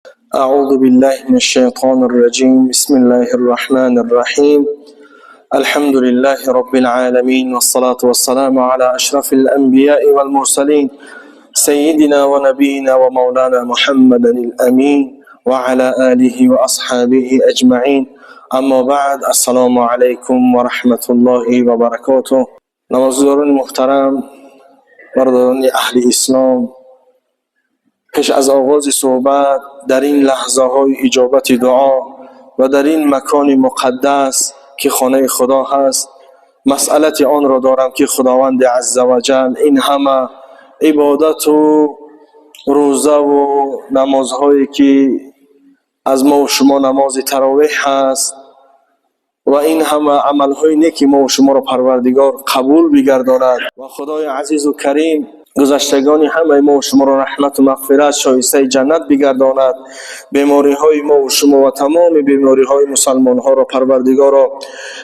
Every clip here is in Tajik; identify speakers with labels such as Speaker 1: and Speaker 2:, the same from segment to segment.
Speaker 1: أعوذ بالله من الشيطان الرجيم. بسم الله الرحمن الرحيم. الحمد لله رب العالمين، والصلاة والسلام على أشرف الأنبياء والمرسلين، سيدنا ونبينا ومولانا محمد الأمين وعلى آله وأصحابه أجمعين. أما بعد، السلام عليكم ورحمة الله وبركاته. Намозгузорони муҳтарам, бародарони аҳли ислом, пеш аз оғози суҳбат, дар ин лаҳзаҳои иҷобати дуо ва дар ин макони муқаддас, ки хонаи Худо ҳаст, масъалати онро дорам, ки Худованди азза ва ҷал ин ҳама ибодату рӯзаву намозҳое, ки аз мову шумо намози таровеҳ ҳаст, ва ин ҳама амалҳои неки мову шуморо Парвардигор қабул бигардонад ва Худои азизу карим гузаштагони ҳамаи мову шуморо раҳмату мағфират, шоистаи ҷаннат бигардонад. Бемориҳои мову шумо ва тамоми бемориҳои мусалмонҳоро Парвардигоро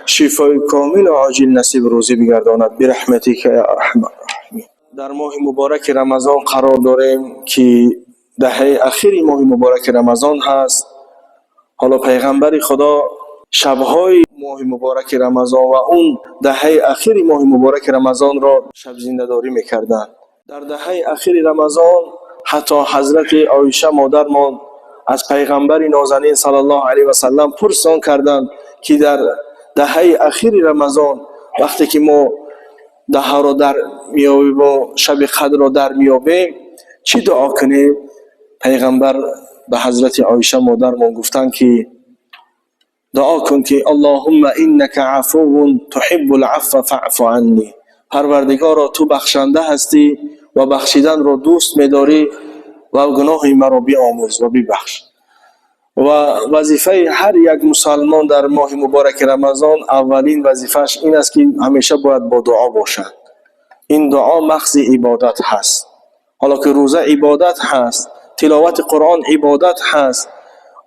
Speaker 1: шифои комилу оҷил насиб рӯзӣ бигардонад. Бирахматика я арҳамар роҳимин. Дар моҳи мубораки Рамазон қарор дорем, ки даҳаи ахири моҳи мубораки Рамазон ҳаст. Ҳоло пайғамбари Худо шабҳои моҳи мубораки Рамазон ва он даҳаи ахири моҳи мубораки Рамазонро шабзиндадорӣ мекарданд. Дар даҳаи ахири Рамазон ҳатто ҳазрати Оиша модармон аз пайғамбари нозанин саллаллоҳу алайҳи васаллам пурсон карданд, ки дар даҳаи ахири Рамазон, вақте ки мо даҳаро дар меёбему шаби қадрро дар меёбем, чӣ дуо кунем? Пайғамбар ба ҳазрати Оиша модармон гуфтанд, ки дуо кун, ки اللهم إنك عفو تحب العفو فاعف عني. Парвардигоро, ту бахшанда ҳастӣ ва бахшиданро дӯст медорӣ ва гуноҳи маро биомӯрз ва бибахш. Ва вазифаи ҳар як мусалмон дар моҳи мубораки Рамазон, аввалин вазифааш ин аст, ки ҳамеша бояд бо дуо бошад. Ин дуо маҳзи ибодат ҳаст. Ҳоло ки рӯза ибодат ҳаст, тиловати Қуръон ибодат ҳаст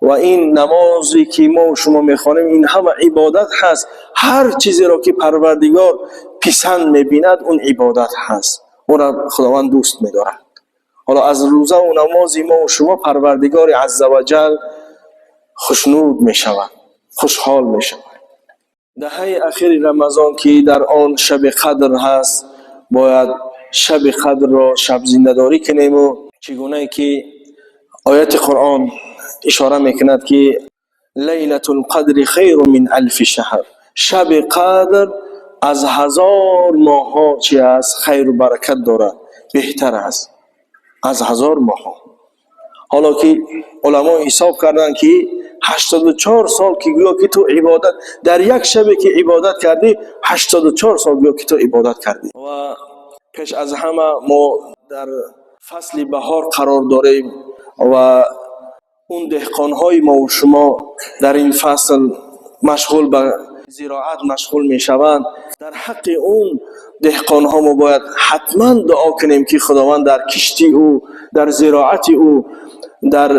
Speaker 1: ва ин намозе, ки мо шумо мехонем, ин ҳама ибодат ҳаст. Ҳар чизеро, ки Парвардигор писанд мебинад, он ибодат ҳаст, ӯро Худованд дӯст медорад. Ҳоло аз рӯзаву намози мо шумо Парвардигори азза ва ҷал хушнуд мешавад, хушҳол мешавад. Даҳаи ахири Рамазон, ки дар он шаби қадр ҳаст, бояд шаби қадрро шабзиндадорӣ кунему, чӣ гунае ки ояти Қуръон ишора мекунад, ки ليلة القدر خير من ألف شهر. Шаби қадр аз 1000 моҳҳо чи аст? Хайру баракат дорад, беҳтар аст аз 1000 моҳҳо. Ҳоло ки уламо ҳисоб карданд, ки 84 сол, ки гӯё ки ту ибодат дар як шабе, ки ибодат кардӣ, 84 сол гӯё ки ту ибодат кардӣ. Ва пеш аз ҳама мо дар фасли баҳор қарор дорем ва он деҳқонҳои мову шумо дар ин фасл машғул ба зироат машғул мешаванд. Дар ҳаққи он деҳқонҳо мо бояд ҳатман дуо кунем, ки Худованд дар кишти ӯ, дар зироати ӯ, дар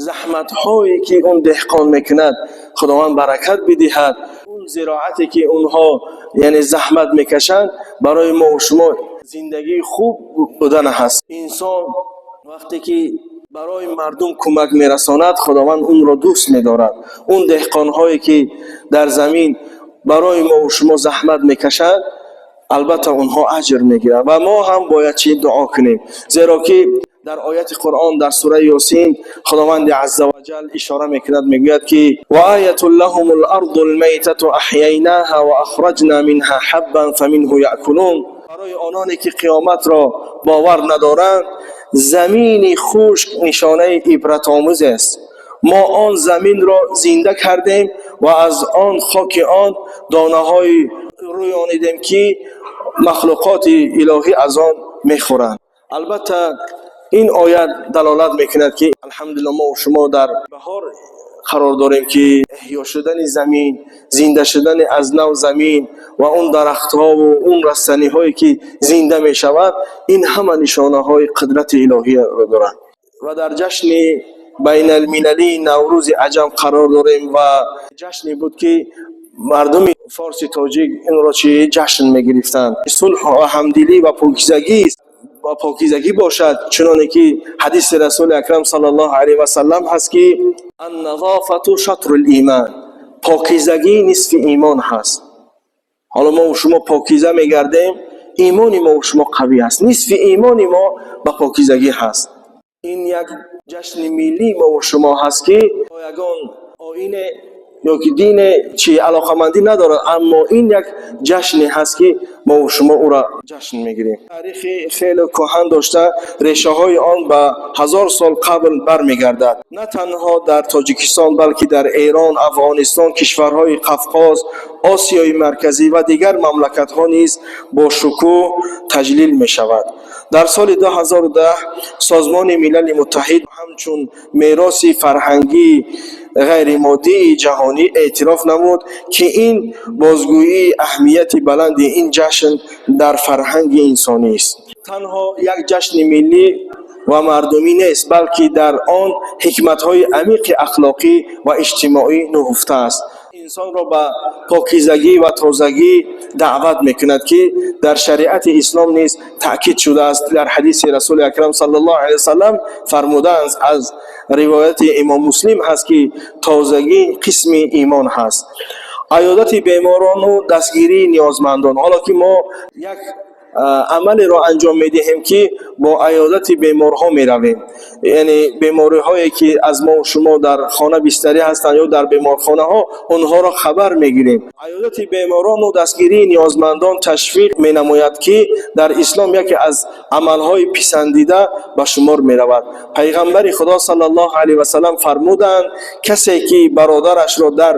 Speaker 1: заҳматҳое, ки он деҳқон мекунад, Худованд баракат бидиҳад. Он зироате, ки онҳо, яъне, заҳмат мекашанд, барои мову шумо зиндагии хуб будан ҳаст. Инсон вақте ки барои мардум кӯмак мерасонад, Худованд онро дӯст медорад. Он деҳқонҳое, ки дар замин барои мову шумо заҳмат мекашанд, албатта, онҳо аҷр мегиранд ва мо ҳам бояд чӣ? Дуо кунем, зеро ки дар ояти Қуръон, дар сураи Ёсин, Худованди азза ва ҷал ишора мекунад, мегӯяд, ки وآية لهم الأرض الميتة أحييناها وأخرجنا منها حبا فمنه يأكلون. Барои ононе, ки қиёматро бовар надоранд, замини хушк нишонаи ибратомӯз аст. Мо он заминро зинда кардем ва аз он хоки он донаҳои рӯёнидем, ки махлуқоти илоҳӣ аз он мехӯранд. Албатта, ин оят далолат мекунад, ки алҳамдулилла, мо шумо дар баҳор қарор дорем, ки эҳё шудани замин, зинда шудани аз нав замин ва он дарахтҳову он растаниҳое, ки зинда мешавад, ин ҳама нишонаҳои қудрати илоҳиро доранд. Ва дар ҷашни байналмилалии Наврӯзи Аҷам қарор дорем ва ҷашне буд, ки мардуми форси тоҷик инро чи ҷашн мегирифтанд. Сулҳу ва ҳамдилӣ ва покизагӣ. Ба покизагӣ бошад, чуноне ки ҳадиси Расули Акрам саллаллоҳу алайҳи васаллам ҳаст, ки النظافة شطر الإيمان, покизагӣ нисфи имон ҳаст. Ҳоло мо шумо покиза мегардем, имони мо шумо қавӣ аст, нисфи имони мо ба покизагӣ ҳаст. Ин як ҷашни миллии мо шумо ҳаст, ки ягон оине ё ки дине чи алоқамандӣ надорад, аммо ин як ҷашне ҳаст, ки мо шумо ӯро ҷашн мегирем. Таърихи хеле кӯҳан дошта, решаҳои он ба 1000 сол қабл бармегардад. На танҳо дар Тоҷикистон, балки дар Эрон, Афғонистон, кишварҳои Қафқоз, Осиёи Марказӣ ва дигар мамлакатҳо низ бо шукӯҳ таҷлил мешавад. Дар соли 2010 Созмони Милали Муттаҳид ҳамчун мероси фарҳангии ғайримоддии ҷаҳонӣ эътироф намуд, ки ин бозгӯии аҳамияти баланди ин ҷашн дар фарҳанги инсонӣ аст. Танҳо як ҷашни миллӣ ва мардумӣ нест, балки дар он ҳикматҳои амиқи ахлоқӣ ва иҷтимоӣ нуҳуфта аст. Инсонро ба покизагӣ ва тозагӣ даъват мекунад, ки дар шариати ислом низ таъкид шудааст. Дар ҳадиси Расули Акрам саллаллоҳу алайҳи васаллам фармудаанд, аз ривояти Имом Муслим ҳаст, ки тозагӣ қисми имон ҳаст. Аёдати беморону дастгирии ниёзмандон. Ҳоло ки мо як амалеро анҷом медиҳем, ки бо аёдати беморҳо меравем, яъне бемориҳое, ки аз мо шумо дар хона бистарӣ ҳастанд ё дар беморхонаҳо, онҳоро хабар мегирем. Аёдати беморону дастгирии ниёзмандон ташвиқ менамояд, ки дар ислом яке аз амалҳои писандида ба шумор меравад. Пайғамбари Худо саллаллоҳу алайҳи васаллам фармуданд: «Касе ки бародарашро дар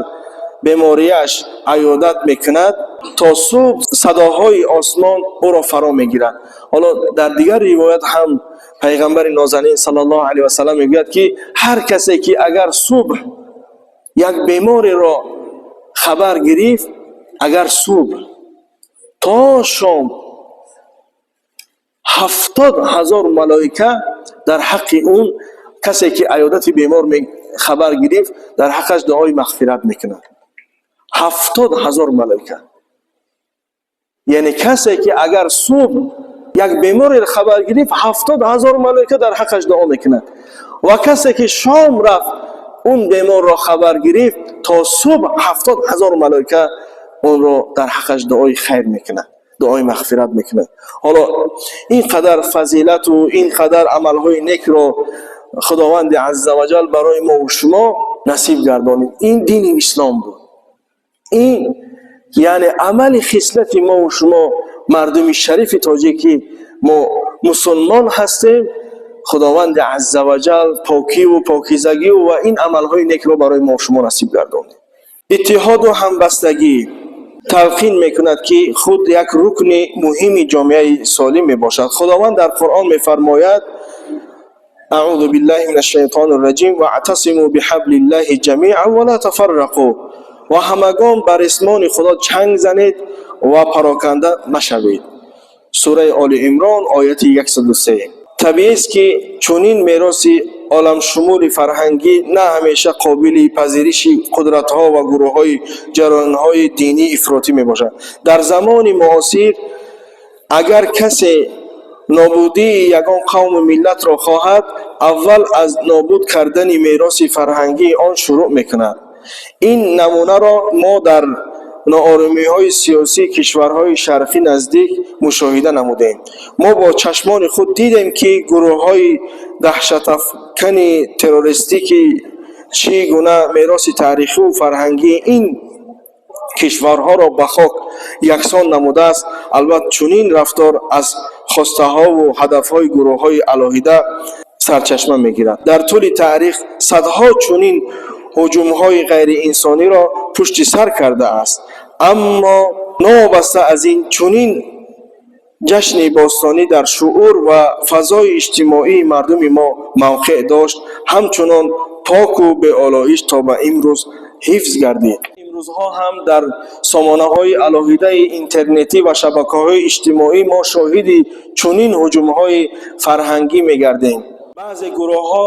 Speaker 1: бемориаш аёдат мекунад, то субҳ садоҳои осмон ӯро фаро мегирад». Ҳоло дар дигар ривоят ҳам пайғамбари нозанин саллаллоҳу алайҳи васаллам мегӯяд, ки ҳар касе ки агар субҳ як бемореро хабар гирифт, агар субҳ то шом, 70 000 малоика дар ҳаққи он касе ки аёдати бемор хабар гирифт, дар ҳаққаш дуои мағфират мекунад. 70 000 малоика. Яъне касе ки агар субҳ як бемореро хабар гирифт, 70 000 малоика дар ҳаққаш дуо мекунад ва касе ки шом рафт, он беморро хабар гирифт, то субҳ 70 000 малоика онро дар ҳаққаш дуои хайр мекунад, дуои мағфират мекунад. Ҳоло ин қадар фазилату ин қадар амалҳои некро Худованди азза ваҷал барои мо шумо насиб гардонид. Ин дини ислом буд. Ин яъне амали хислати мову шумо, мардуми шарифи тоҷикӣ, мо мусулмон ҳастем. Худованди азза ваҷал покиву покизагиву ва ин амалҳои некро барои мо шумо насиб гардонид. Иттиҳоду ҳамбастагӣ талқин мекунад, ки худ як рукни муҳими ҷомеаи солим мебошад. Худованд дар Қуръон мефармояд: أعوذ بالله من الشيطان الرجيم، واعتصموا بحبل الله جميعا ولا تفرقوا. Ва ҳамагон ба ресмони Худо чанг занед ва пароканда машавед. Сураи Оли Имрон, ояти 103. Табиист, ки чунин мероси оламшумули фарҳангӣ на ҳамеша қобили пазириши қудратҳо ва гурӯҳҳои ҷараёнҳои динии ифротӣ мебошад. Дар замони муосир агар касе нобудии ягон қавму миллатро хоҳад, аввал аз нобуд кардани мероси фарҳангии он шурӯъ мекунад. Ин намунаро мо дар нооромиҳои сиёсии кишварҳои шарқӣ наздик мушоҳида намудем. Мо бо чашмони худ дидем, ки гурӯҳҳои даҳшатафкани террористӣ ки чӣ гуна мероси таърихиву фарҳангии ин кишварҳоро ба хок яксон намудааст. Албатта, чунин рафтор аз хостаҳову ҳадафҳои гурӯҳҳои алоҳида сарчашма мегирад. Дар тӯли таърих садҳо чунин ҳуҷумҳои ғайриинсониро пушти сар кардааст. Аммо новобаста аз ин, чунин ҷашни бостонӣ дар шуур ва фазои иҷтимоии мардуми мо мавқеъ дошт, ҳамчунон поку беолоиш то ба имрӯз ҳифз гардид. Имрӯзҳо ҳам дар сомонаҳои алоҳидаи интернетӣ ва шабакаҳои иҷтимоӣ мо шоҳиди чунин ҳуҷумҳои фарҳангӣ мегардем. Баъзе гурӯҳҳо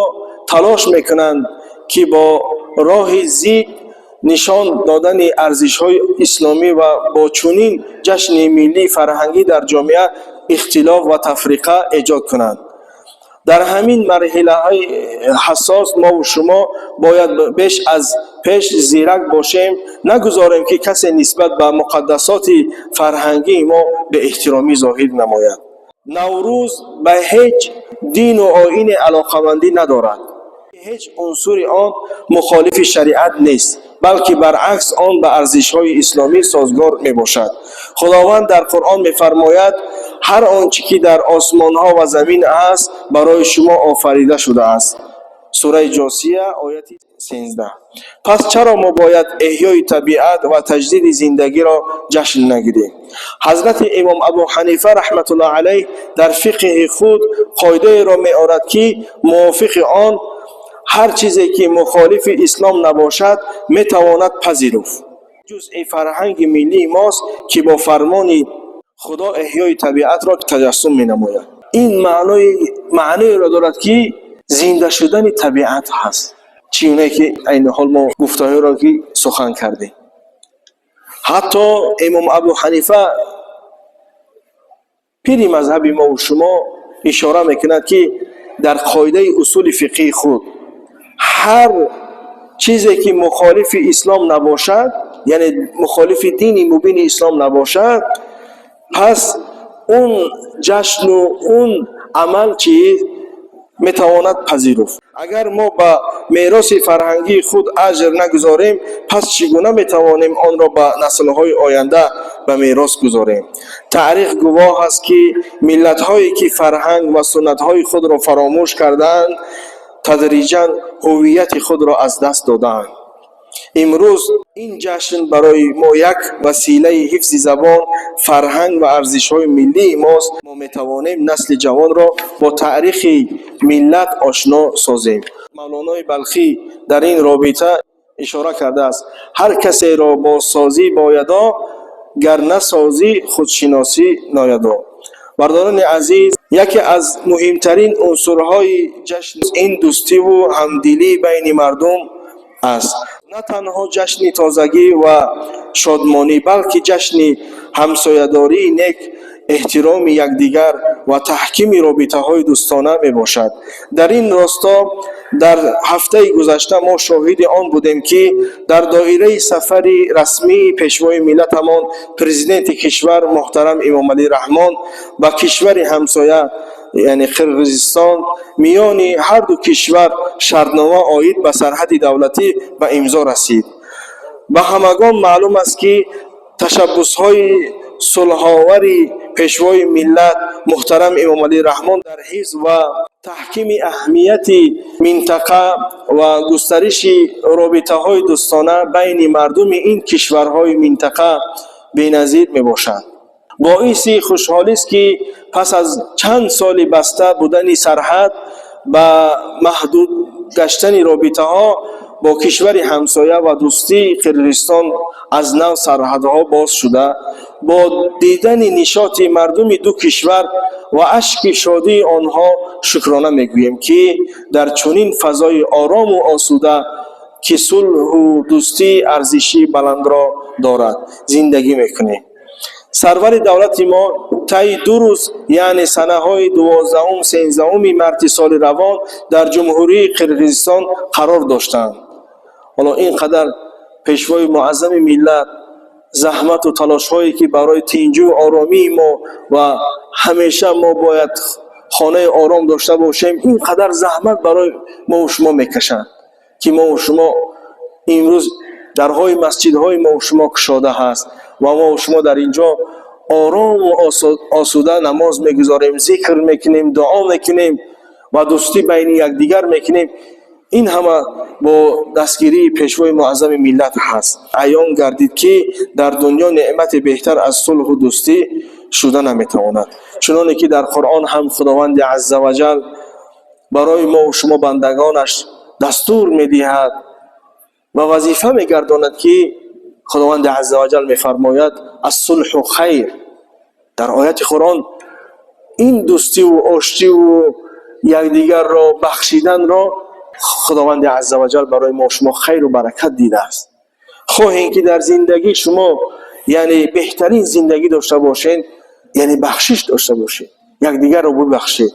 Speaker 1: талош мекунанд, ки бо роҳи зид нишон додани арзишҳои исломӣ ва бо чунин ҷашни миллии фарҳангӣ дар ҷомеа Ихтилоф ва тафриқа эҷод кунанд. Дар ҳамин марҳилаҳои ҳассос мову шумо бояд беш аз пеш зирак бошем, нагузорем, ки касе нисбат ба муқаддасоти фарҳангии мо беэҳтиромӣ зоҳир намояд. Наврӯз ба ҳеҷ дину оине алоқамандӣ надорад, ҳеҷ унсури он мухолифи шариат нест, балки баръакс, он ба арзишҳои исломӣ созгор мебошад. Худованд дар Қуръон мефармояд: «Ҳар он чӣ ки дар осмонҳо ва замин аст, барои шумо офарида шудааст». Сураи Ҷосия, ояти 13. Пас чаро мо бояд эҳёи табиат ва таҷдиди зиндагиро ҷашн нагирем? Ҳазрати имом Абу Ҳанифа раҳматуллоҳ алайҳ дар фиқҳи худ қоидаеро меорад, ки мувофиқи он ҳар чизе ки мухолифи ислом набошад, метавонад пазируфт. Ҷузъи фарҳанги миллии мост, ки бо фармони Худо эҳёи табиатро таҷассум менамояд. Ин маъноеро дорад, ки зинда шудани табиат ҳаст, чӣ гуна ки айни ҳол мо гуфтаҳоеро ки сухан кардем. Ҳатто имом Абу Ҳанифа, пири мазҳаби мову шумо, ишора мекунад, ки дар қоидаи усули фиқҳии худ ҳар чизе ки мухолифи ислом набошад, яъне мухолифи дини мубини ислом набошад, пас он ҷашну он амал чӣ метавонад пазируфт. Агар мо ба мероси фарҳангии худ арҷ нагузорем, пас чӣ гуна метавонем онро ба наслҳои оянда ба мерос гузорем? Таърих гувоҳ аст, ки миллатҳое ки фарҳанг ва суннатҳои худро фаромӯш кардаанд, тадриҷан ҳуввияти худро аз даст додаанд. Имрӯз ин ҷашн барои мо як василаи ҳифзи забон, фарҳанг ва арзишҳои миллии мост. Мо метавонем насли ҷавонро бо таърихи миллат ошно созем. Мавлонои Балхӣ дар ин робита ишора кардааст: «Ҳар касеро бозсозӣ боядо, гар насозӣ, худшиносӣ ноядо». Бардорони азиз, яке аз муҳимтарин унсурҳои ҷашн ин дӯстиву ҳамдилӣ байни мардум аст. На танҳо ҷашни тозагӣ ва шодмонӣ, балки ҷашни ҳамсоядории нек, эҳтироми якдигар ва таҳкими робитаҳои дӯстона мебошад. Дар ин росто дар ҳафтаи гузашта мо шоҳиди он будем, ки дар доираи сафари расмии пешвои миллатамон, Президенти кишвар муҳтарам Эмомалӣ Раҳмон ба кишвари ҳамсоя, яъне Қирғизистон, миёни ҳарду кишвар шартнома оид ба сарҳади давлатӣ ба имзо расид. Ба ҳамагон маълум аст, ки ташаббусҳои сулҳовари пешвои миллат муҳтарам Эмомалӣ Раҳмон дар ҳифз ва таҳкими аҳамияти минтақа ва густариши робитаҳои дӯстона байни мардуми ин кишварҳои минтақа беназир мебошад. Боиси хушҳолист, ки пас аз чанд соли баста будани сарҳад ба маҳдуд гаштани робитаҳо бо кишвари ҳамсоя ва дӯстии Қирғизистон аз нав сарҳадҳо боз шуда, бо дидани нишоти мардуми ду кишвар ва ашки шодии онҳо шукрона мегӯем, ки дар чунин фазои орому осуда, ки сулҳу дӯстӣ арзиши баландро дорад, зиндагӣ мекунем. Сарвари давлати мо таи 2 рӯз, яъне санаҳои 12-ум, 13-уми марти соли равон дар Ҷумҳурии Қирғизистон қарор доштанд. Ҳоло ин қадар пешвои муаззами миллат заҳмату талошҳое ки барои тинҷу оромии мо ва ҳамеша мо бояд хонаи ором дошта бошем, ин қадар заҳмат барои мову шумо мекашанд, ки мову шумо имрӯз дарҳои масҷидҳои мову шумо кушода ҳаст ва мову шумо дар ин ҷо орому осуда намоз мегузорем, зикр мекунем, дуо мекунем ва дӯстӣ байни якдигар мекунем. Ин ҳама бо дастгирии пешвои муаззами миллат ҳаст. Аён гардид, ки дар дунё неъмати беҳтар аз сулҳу дӯстӣ шуда наметавонад. Чуноне ки дар Қуръон ҳам Худованди азза ваҷал барои мову шумо бандагонаш дастур медиҳад ва вазифа мегардонад, ки Худованди азза ваҷал мефармояд: «الصلح خير». Дар ояти Қуръон ин дӯстиву оштиву якдигарро бахшиданро Худованди азза ваҷал барои мо шумо хайру баракат дидааст. Хоҳем, ки дар зиндагӣ шумо, яъне беҳтарин зиндагӣ дошта бошед. Яъне бахшиш дошта бошед, якдигарро бибахшед.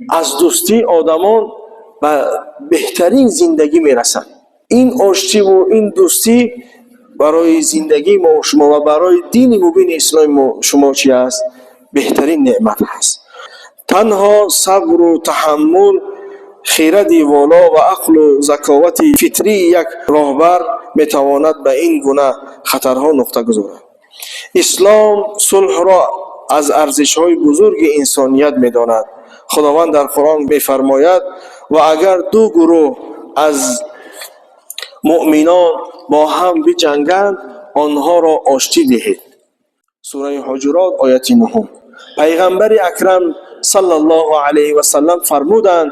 Speaker 1: Аз дӯстии одамон ба беҳтарин зиндагӣ мерасанд. Ин оштиву ин дӯстӣ барои зиндагии мо шумо ва барои дини мубини исломи мо шумо чи аст? Беҳтарин неъмат ҳаст. Танҳо сабру таҳаммул, хиради воло ва ақлу заковати фитрии як роҳбар метавонад ба ин гуна хатарҳо нуқта гузорад. Ислом сулҳро аз арзишҳои бузурги инсоният медонад. Худованд дар Қуръон мефармояд: «Ва агар ду гурӯҳ аз муъминон бо ҳам биҷанганд, онҳоро оштӣ диҳед». Сураи Ҳуҷурот, ояти 9. Пайғамбари акрам саллаллоҳу алайҳи васаллам фармуданд: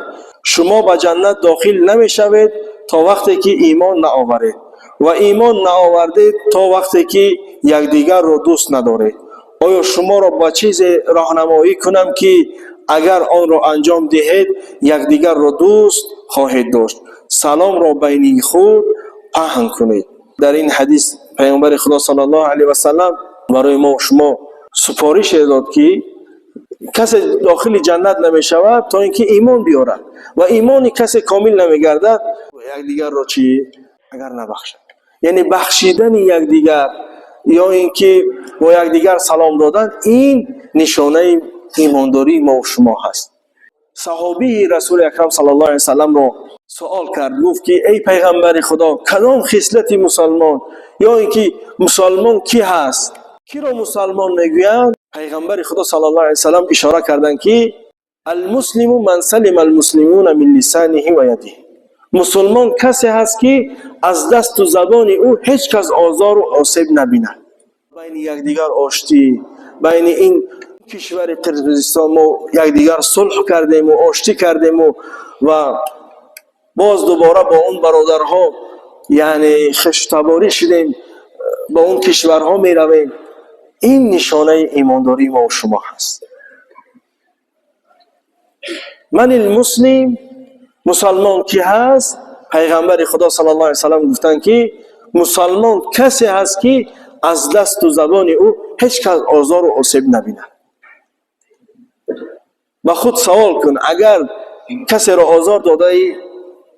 Speaker 1: «Шумо ба ҷаннат дохил намешавед, то вақте ки имон наоваред ва имон наовардед, то вақте ки якдигарро дӯст надоред. Оё шуморо ба чизе роҳнамоӣ кунам, ки агар онро анҷом диҳед, якдигарро дӯст хоҳед дошт? Саломро байни худ паҳн кунед». Дар ин ҳадис Пайғамбари Худо саллаллоҳу алайҳи васаллам барои мо шумо супорише дод, ки касе дохили ҷаннат намешавад, то ин ки имон биёрад, ва имони касе комил намегардад, якдигарро чӣ агар набахшад. Яъне бахшидани якдигар ё ин ки бо якдигар салом додан, ин нишонаи имондории мо шумо ҳаст. Саҳобии Расули акрам саллаллоҳу алайҳи васалламро суол кард, гуфт ки: «Эй Пайғамбари Худо, кадом хислати мусалмон ё ин ки мусалмон кӣ ҳаст? Киро мусалмон мегӯянд?» Пайғамбари Худо саллаллоҳу алайҳи васаллам ишора карданд, ки: «المسلم من سلم المسلمون من لسانه ويده». Мусулмон касе ҳаст, ки аз дасту забони ӯ ҳеҷ кас озору осеб набинад. Байни якдигар оштӣ, байни ин кишвари Қирғизистон мо якдигар сулҳ кардему, оштӣ кардему ва боз дубора бо он бародарҳо, яъне хештаборӣ шудем, ба он кишварҳо меравем. Ин нишонаи имондории мо шумо ҳаст. من المسلم؟ Мусалмон кӣ ҳаст? Пайғамбари Худо саллаллоҳу алайҳи васаллам гуфтанд, ки мусалмон касе ҳаст, ки аз дасту забони ӯ ҳеҷ кас озору осеб набинад. Ба худ савол кун: агар касеро озор додаӣ,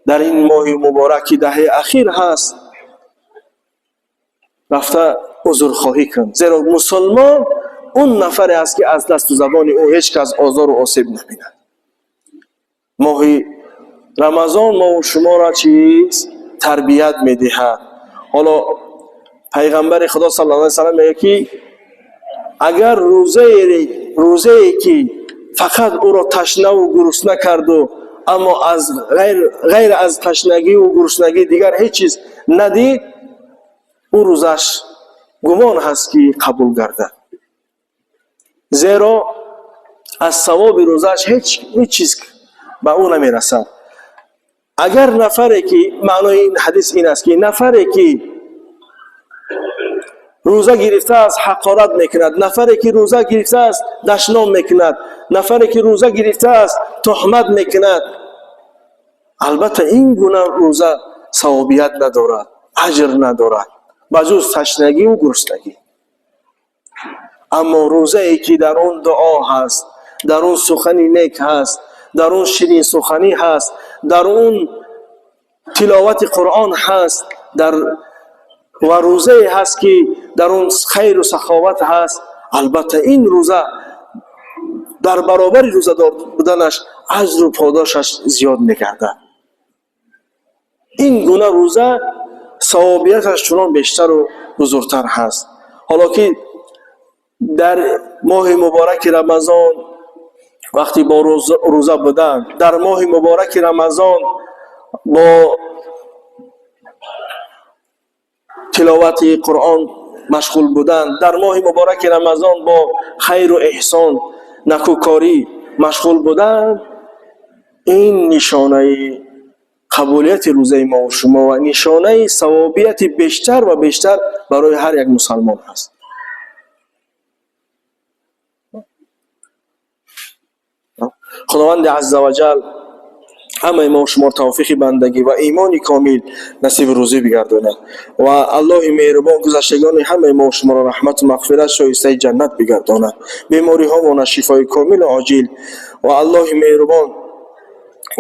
Speaker 1: дар ин моҳи муборак, ки даҳаи ахир ҳаст, рафта узрхоҳӣ кун, зеро мусулмон он нафаре аст, ки аз дасту забони ӯ ҳеҷ кас озору осеб набинад. Моҳи Рамазон мову шуморо чиз тарбият медиҳад. Ҳоло Пайғамбари Худо саллаллоҳу алайҳи васаллам мегӯяд, ки агар рӯзае ки фақат ӯро ташнаву гурусна карду, аммо аз ғайр аз ташнагиву гуруснагӣ дигар ҳеҷ чиз надид, ӯ рӯзаш гумон ҳаст, ки қабул гардад, зеро аз савоби рӯзааш ҳеҷ чиз ба ӯ намерасад. Агар нафаре ки, маънои ин ҳадис ин аст, ки нафаре ки рӯза гирифтааст, ҳақорат мекунад, нафаре ки рӯза гирифтааст, дашном мекунад, нафаре ки рӯза гирифтааст, туҳмат мекунад, албатта, ин гуна рӯза савобият надорад, аҷр надорад, ба ҷуз ташнагиву гуруснагӣ. Аммо рӯзае ки дар он дуо ҳаст, дар он сухани нек ҳаст, дар он ширинсуханӣ ҳаст, дар он тиловати Қуръон ҳаст, дар ва рӯзае ҳаст, ки дар он хайру саховат ҳаст, албатта, ин рӯза дар баробари рӯзадор буданаш аҷру подошаш зиёд мегардад. Ин гуна рӯза савобияташ чунон бештару бузургтар ҳаст. Ҳоло ки дар моҳи мубораки Рамазон вақти бо рӯза будан, дар моҳи мубораки Рамазон бо тиловати Қуръон машғул будан, дар моҳи мубораки Рамазон бо хайру эҳсон, накӯкорӣ машғул будан, ин нишонаи қабулияти рӯзаи мо шумо ва нишонаи савобияти бештар ва бештар барои ҳар як мусалмон ҳаст. Худованди азза ва ҷал Ҳамаи мо шуморо тавфиқи бандагӣ ва имони комил насиби рӯзӣ бигардонад ва Аллоҳи меҳрубон гузаштагони ҳамаи мо шуморо раҳмату мағфират, шоистаи ҷаннат бигардонад, бемориҳомона шифои комилу оҷил. Ва Аллоҳи меҳрубон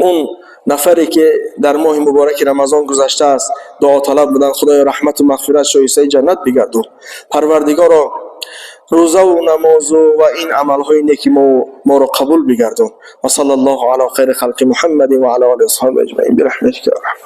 Speaker 1: он нафаре, ки дар моҳи мубораки Рамазон гузаштааст, дуоталаб буданд, Худоё, раҳмату мағфират, шоистаи ҷаннат бигардон. Парвардигоро, рӯзаву намозу ва ин амалҳои неки моро қабул бигардон. Ва صلى الله على خير خلق محمد وعلى آله وأصحابه أجمعين برحمتك يا أرحم.